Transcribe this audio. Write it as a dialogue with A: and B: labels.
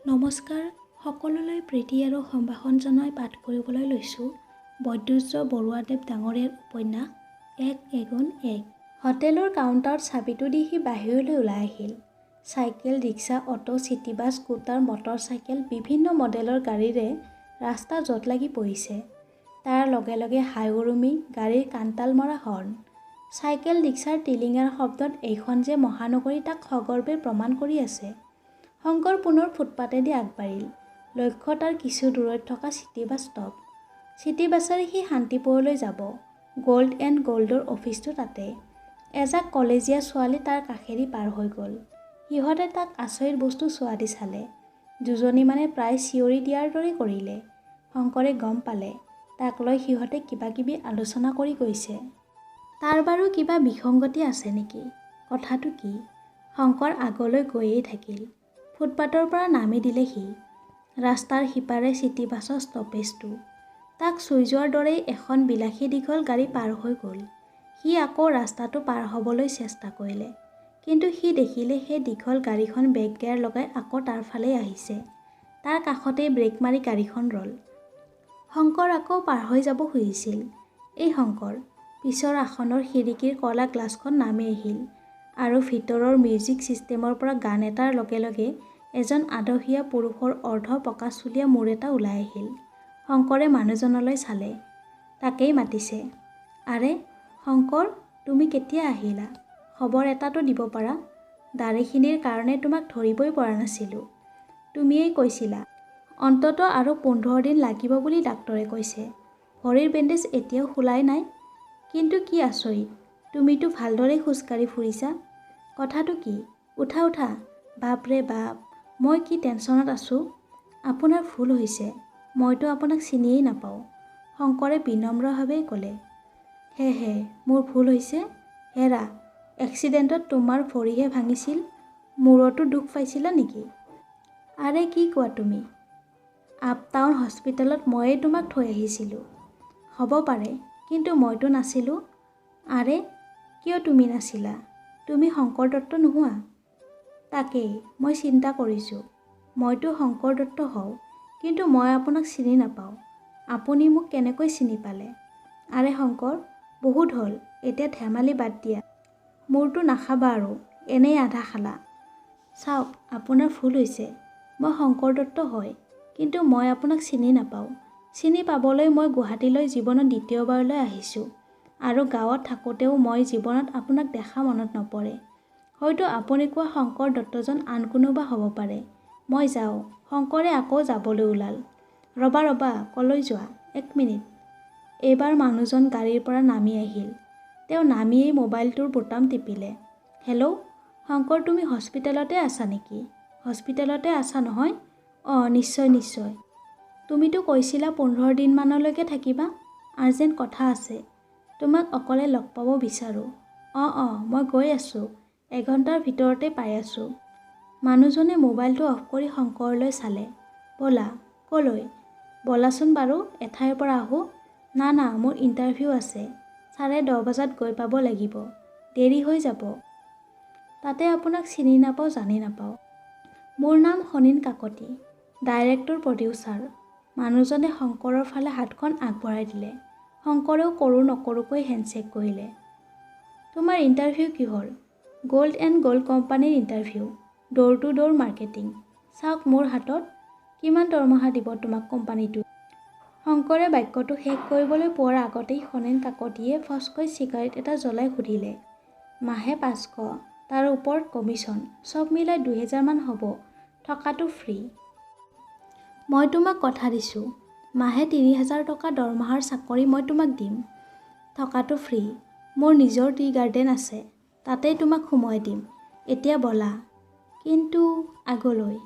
A: নমস্কাৰ, সকলোলৈ প্ৰীতি আৰু সম্ভাষণ জনাই পাঠ কৰিবলৈ লৈছোঁ বৈদুৰ্য বৰুৱাদেৱ ডাঙৰীয়াৰ উপন্যাস এক এগুণ এক। হোটেলৰ কাউণ্টাৰত চাবিটো দি সি বাহিৰলৈ ওলাই আহিল। Cycle, rickshaw, auto, city bus, scooter, motor cycle, বিভিন্ন মডেলৰ গাড়ীৰে ৰাস্তা য'ত লাগি পৰিছে। তাৰ লগে লগে হাই উৰুমি গাড়ীৰ কাণতাল মৰা হৰ্ণ, চাইকেল ৰিক্সাৰ টিলিঙাৰ শব্দত এইখন যে মহানগৰী তাক সগৰ্বে প্ৰমাণ কৰি আছে। শংকৰ পুনৰ ফুটপাতেদি আগবাঢ়িল। লক্ষ্য তাৰ কিছু দূৰৈত থকা চিটিবাছ ষ্টপ। চিটিবাছেৰে সি শান্তিপুৰলৈ যাব। গ'ল্ড এণ্ড গ'ল্ডৰ অফিচটো তাতে। এজাক কলেজীয়া ছোৱালী তাৰ কাষেদি পাৰ হৈ গ'ল। সিহঁতে তাক আচৰিত বস্তু চোৱাদি চালে। দুজনীমানে প্ৰায় চিঞৰি দিয়াৰ দৰে কৰিলে। শংকৰে গম পালে তাক লৈ সিহঁতে কিবাকিবি আলোচনা কৰি গৈছে। তাৰ বাৰু কিবা বিসংগতি আছে নেকি? কথাটো কি? শংকৰ আগলৈ গৈয়েই থাকিল। ফুটপাথৰ পৰা নামি দিলে সি। ৰাস্তাৰ সিপাৰে চিটিবাছৰ ষ্টপেজটো। তাক চুই যোৱাৰ দৰেই এখন বিলাসী দীঘল গাড়ী পাৰ হৈ গ'ল। সি আকৌ ৰাস্তাটো পাৰ হ'বলৈ চেষ্টা কৰিলে। কিন্তু সি দেখিলে সেই দীঘল গাড়ীখন বেক গিয়াৰ লগাই আকৌ তাৰ ফালেই আহিছে। তাৰ কাষতেই ব্ৰেক মাৰি গাড়ীখন ৰ'ল। শংকৰ আকৌ পাৰ হৈ যাব খুজিছিল। এই শংকৰ! পিছৰ আসনৰ খিৰিকীৰ ক'লা গ্লাছখন নামি আহিল আৰু ভিতৰৰ মিউজিক ছিষ্টেমৰ পৰা গান এটাৰ লগে লগে এজন আদহীয়া পুৰুষৰ অৰ্ধ পকাচুলীয়া মূৰ এটা ওলাই আহিল। শংকৰে মানুহজনলৈ চালে। তাকেই মাতিছে। আৰে শংকৰ, তুমি কেতিয়া আহিলা? খবৰ এটাতো দিব পাৰা। দাঢ়িখিনিৰ কাৰণে তোমাক ধৰিবই পৰা নাছিলোঁ। তুমিয়েই কৈছিলা অন্ততঃ আৰু 15 দিন লাগিব বুলি ডাক্তৰে কৈছে। ভৰিৰ বেণ্ডেজ এতিয়াও খোলাই নাই। কিন্তু কি আচৰিত, তুমিতো ভালদৰেই খোজকাঢ়ি ফুৰিছা। কথাটো কি? উঠা উঠা। বাপৰে বাপ, মই কি টেনশ্যনত আছোঁ। আপোনাৰ ভুল হৈছে, মইতো আপোনাক চিনিয়েই নাপাওঁ। শংকৰে বিনম্ৰভাৱেই ক'লে। হে হে, মোৰ ভুল হৈছে? হেৰা, এক্সিডেণ্টত তোমাৰ ভৰিহে ভাঙিছিল, মূৰতো দুখ পাইছিলা নেকি? আৰে কি কোৱা তুমি? আপ টাউন হস্পিটেলত ময়েই তোমাক থৈ আহিছিলোঁ। হ'ব পাৰে, কিন্তু মইতো নাছিলোঁ। আৰে কিয় তুমি নাছিলা? তুমি শংকৰ দত্ত নোহোৱা? তাকেই মই চিন্তা কৰিছোঁ। মইতো শংকৰ দত্ত হওঁ, কিন্তু মই আপোনাক চিনি নাপাওঁ। আপুনি মোক কেনেকৈ চিনি পালে? আৰে শংকৰ, বহুত হ'ল, এতিয়া ধেমালি বাদ দিয়া। মূৰটো নাখাবা আৰু, এনেই আধা খালা। চাওক, আপোনাৰ ভুল হৈছে। মই শংকৰ দত্ত হয়, কিন্তু মই আপোনাক চিনি নাপাওঁ। চিনি পাবলৈ মই গুৱাহাটীলৈ জীৱনত দ্বিতীয়বাৰলৈ আহিছোঁ আৰু গাঁৱত থাকোঁতেও মই জীৱনত আপোনাক দেখা মনত নপৰে। হয়তো আপুনি কোৱা শংকৰ দত্তজন আন কোনোবা হ'ব পাৰে। মই যাওঁ। শংকৰে আকৌ যাবলৈ ওলাল। ৰ'বা ৰ'বা, ক'লৈ যোৱা? এক মিনিট। এইবাৰ মানুহজন গাড়ীৰ পৰা নামি আহিল। তেওঁ নামিয়েই মোবাইলটোৰ বুটাম টিপিলে। হেল্ল' শংকৰ, তুমি হস্পিটেলতে আছা নেকি? হস্পিটেলতে আছা নহয়? অঁ, নিশ্চয় নিশ্চয়। তুমিতো কৈছিলা 15 দিনমানলৈকে থাকিবা। আৰ্জেণ্ট কথা আছে, তোমাক অকলে লগ পাব বিচাৰোঁ। অঁ অঁ, মই গৈ আছোঁ, এঘণ্টাৰ ভিতৰতে পাই আছোঁ। মানুহজনে মোবাইলটো অফ কৰি শংকৰলৈ চালে। ব'লা। ক'লৈ? ব'লাচোন বাৰু, এঠাইৰ পৰা আহোঁ। না না, মোৰ ইণ্টাৰভিউ আছে। 10:30 বজাত গৈ পাব লাগিব। দেৰি হৈ যাব। তাতে আপোনাক চিনি নাপাওঁ, জানি নাপাওঁ। মোৰ নাম খনীন কাকতি, ডাইৰেক্টৰ প্ৰডিউচাৰ। মানুহজনে শংকৰৰ ফালে হাতখন আগবঢ়াই দিলে। শংকৰেও কৰোঁ নকৰোঁকৈ হেণ্ডছেক কৰিলে। তোমাৰ ইণ্টাৰভিউ কিহৰ? গ'ল্ড এণ্ড গ'ল্ড কোম্পানীৰ interview, door to door marketing. চাওক মোৰ হাতত। কিমান দৰমহা দিব তোমাক কোম্পানীটোৱে? শংকৰে বাক্যটো শেষ কৰিবলৈ পোৱাৰ আগতেই খনীন কাকতিয়ে ফচকৈ চিগাৰেট এটা জ্বলাই সুধিলে। মাহে 500, তাৰ ওপৰত কমিশ্যন, চব মিলাই 2000মান হ'ব। থকাটো ফ্ৰী। মই তোমাক কথা দিছোঁ, মাহে 3000 টকা দৰমহাৰ চাকৰি মই তোমাক দিম। থকাটো ফ্ৰী। মোৰ নিজৰ টি গাৰ্ডেন আছে, তাতেই তোমাক সুমুৱাই দিম। এতিয়া ব'লা। কিন্তু আগলৈ